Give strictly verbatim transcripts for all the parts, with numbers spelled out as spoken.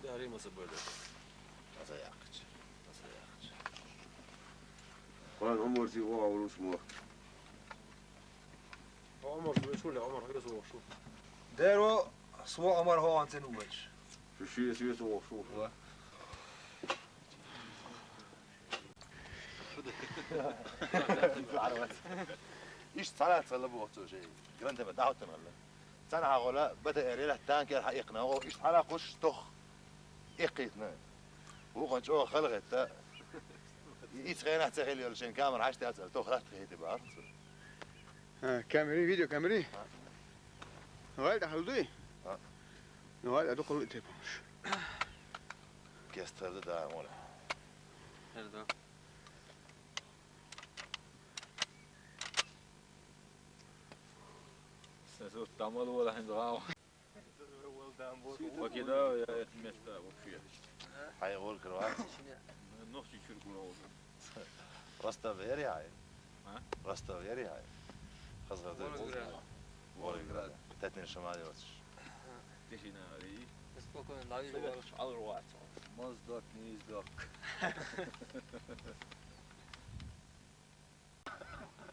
Дагьри маса бада. Аса яхъыч. Аса яхъыч. Къуран Умар си ва урус мо. Умар, шули Умар, хӀу су шу. Деро, су Умар хӀу анцен увеч. Шу ши су су шу. Ва. Иш цара цала бохцо шей. Грантема даутамалла. Цана гъола бата эрила танкер хьаихна, о, иш хьала куш тох. Ихитна. Вугъан чӀо халгъетта. Ицгъена цехил йол шен камера хьашта яцал тох рат хити бар. Ха, камери, видео камери? Ха. Гъай да халдуй? Ха. Гъай да духул тепамш. Кестер да мола. Эрда. Сазут тамал вала хин дгъав. Окей, да, я это место вообще. Хай гъор кровать. Нохчи чуркула. Просто вери ай. А? Просто вери ай. Хазгъа да. Волгоград. Волгоград. Тетнин шамали ватш. Тишина ари. Спокойно, дави. Алгъа ватш. Моздок, низдок.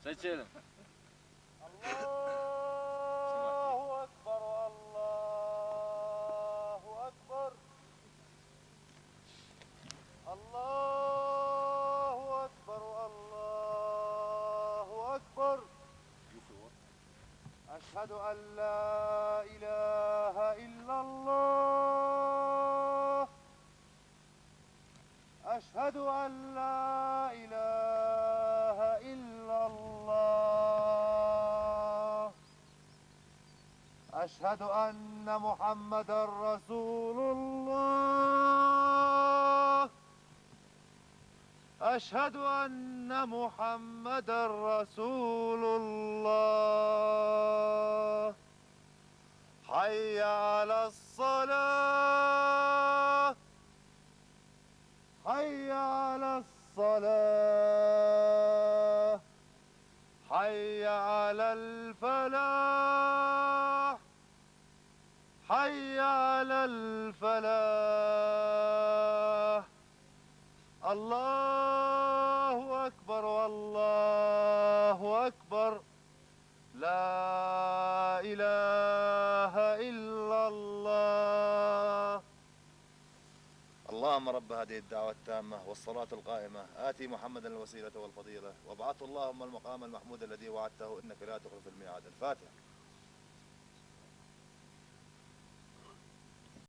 Сечелем. الله أكبر، الله أكبر. الله أكبر، الله أكبر. أشهد أن لا إله إلا الله. أشهد أن لا إله إلا الله. أشهد أن محمدا رسول الله. أشهد أن محمدا رسول الله. حي على الصلاة. حي على الصلاة. حي على الفلاح. حي على الفلاح. الله أكبر، الله أكبر. لا إله إلا الله. اللهم رب هذه الدعوة التامة والصلاة القائمة، آت محمدا الوسيلة والفضيلة، وابعثه اللهم المقام المحمود الذي وعدته، إنك لا تخلف الميعاد. الفاتحة.